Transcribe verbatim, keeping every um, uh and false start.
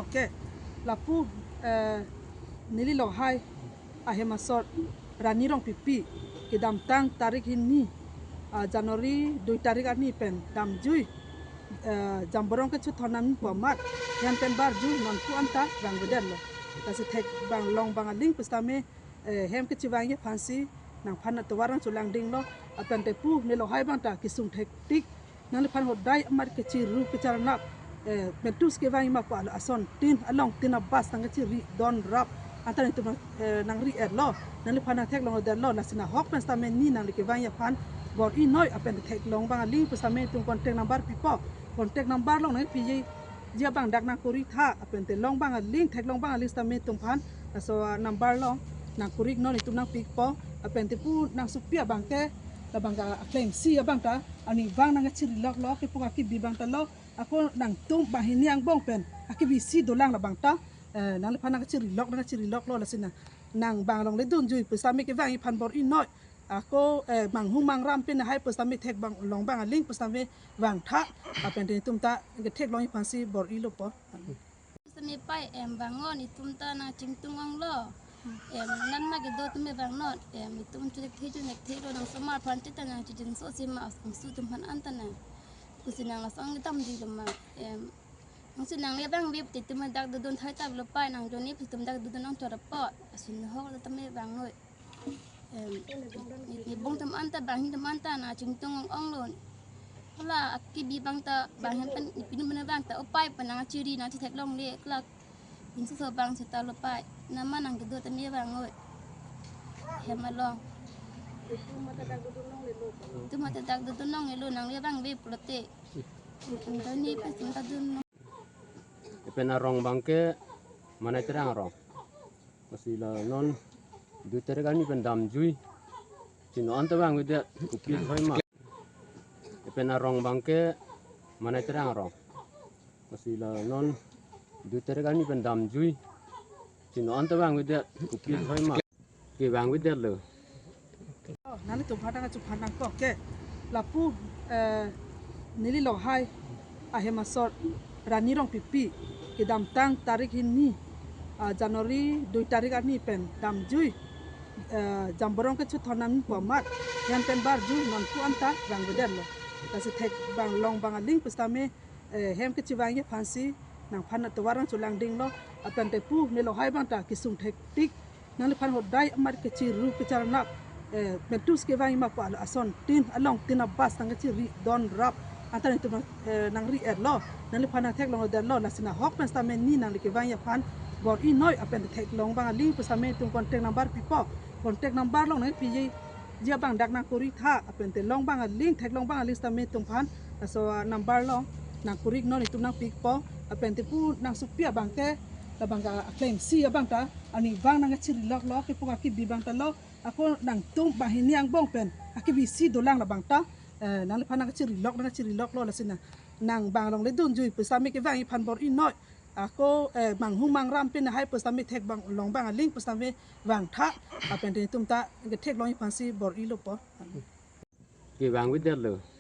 Ke lapu eh, neli lohai ahem asor Rani Rongpipi kedamtang tarik hini ah, January dui tarik arni pen damjui eh, jamborong kechethon nangpo amat hem pen barjui nonpu anta vangvedetlo. Lasi thek bang long bang aling pusitame eh, hem kechevangji aphansi nangphan atovar nangchelangdinglo. Lapen tepu ne lohai abang ta kesung thektik. Nangliphan hodai amat kechiru kecharnap eh, mentus kevangji ma pu asontin along tin abas nangkechiri don rap anta netum eh, nangri-etlo. Nangliphan nangtheklongdetlo, lasi nahok pen sitame ne nangli kevangji aphan bor-inoi. Lapen theklong bang aling pusitame netum contact number pipo. Contact number along nangpiji abang dak nangkori tha. Lapen te long bang aling, theklong bang aling sitame netumphan laso ah, number along nangkori non, netum nangpipo. Lapen tepu nangsopi abang ke labang ka aklengsi abang ta aning bang nangchiriloklo, kepu akibi abang ta lo. Ako nangtum banghini angbong pen akibisi dolang labang ta eh, nangliphan nangchirilok nangchiriloklo. Lasi nang bang longle dunjui pusitame kevangji aphan bor-inoi. Ako eh, manghumang ram pen hai pusitame thek bang long bang aling pusitame vangtha. Lapen te netum ta ketheklongji aphansi bor-ilo po. Sami pai em bangon, netum ta nangchingtung onglo. Em, nang nangkedo tumi bang non. Em, netum chunek the chunek thelo, nang somar aphan chita nangchijinso si ma angsu atum aphan anta nang. Kusi nang laso angdam dilo ma. Em, angsu nangli abang vip te tumi dak dodun thai tap lo pai, nang joni pi tum dak dodun nang chorapot. Asin ho tumi bang noi. Em, ne bong atum anta, banghini atum anta nangchingtung onglo. Hala akibi abang ta banghini pen nepinu pen abang ta upai pen nangchiri nangchitheklongle, kala insuso abang seta lo pai. Nama nangkedo tame bang noi. Hem along. Netum anta dak dodun nonglelo, nangli abang vip pulote. Netum ta ne pen tum ta dun. Lapen arong abang ke Manai Terang arong. Lasi la non dui tarik arni pen damjui. Chino anta vangvedet, kopi hoi ma. Lapen arong abang ke Manai Terang arong. Lasi la non dui tarik arni pen damjui. Chino anta vangvedet, kopi hoi ma. Kevangvedetlo. Oh, nanglitum aphan nangchephan nangkok ke. Lapu eh, neli lohai ahem asor Rani Rongpipi kedamtang tarik hini ah, January dui tarik arni pen damjui eh, jamborong kechethon nangpo amat hem pen barjui nonpu anta vangvedetlo. Lasi thek bang long bang aling pusitame eh, hem kechevangji aphansi nangphan atovar nangchelangdinglo. Lapen tepu ne lohai abang ta kesung thektik. Nangliphan hodai amat kechiru kecharnap eh, mentus kevangji ma pu asontin along tin abas nangkechiri don rap anta netum eh, nangri-etlo. Nangliphan nangtheklongdetlo, lasi nahok pen sitame ne nangli kevangji aphan bor-inoi. Lapen theklong bang aling pusitame netum contact number pipo. Contact number along nangpiji abang dak nangkori tha. Lapen te long bang aling, theklong bang aling sitame netumphan laso ah, number along nangkori non, netum nangpipo. Lapen tepu nangsopi abang ke labang ka aklengsi abang ta aning bang nangchiriloklo, kepu akibi abang ta lo. Ako nangtum banghini angbong pen akibisi dolang labang ta eh, nangliphan nangchirilok nangchiriloklo. Lasi nang bang longle dunjui pusitame kevangji aphan bor-inoi. Ako eh, manghumang ram pen hai pusitame thek bang long bang aling pusitame vangtha. Lapen te netum ta ketheklongji aphansi bor-ilo po. Kevangvedetlo.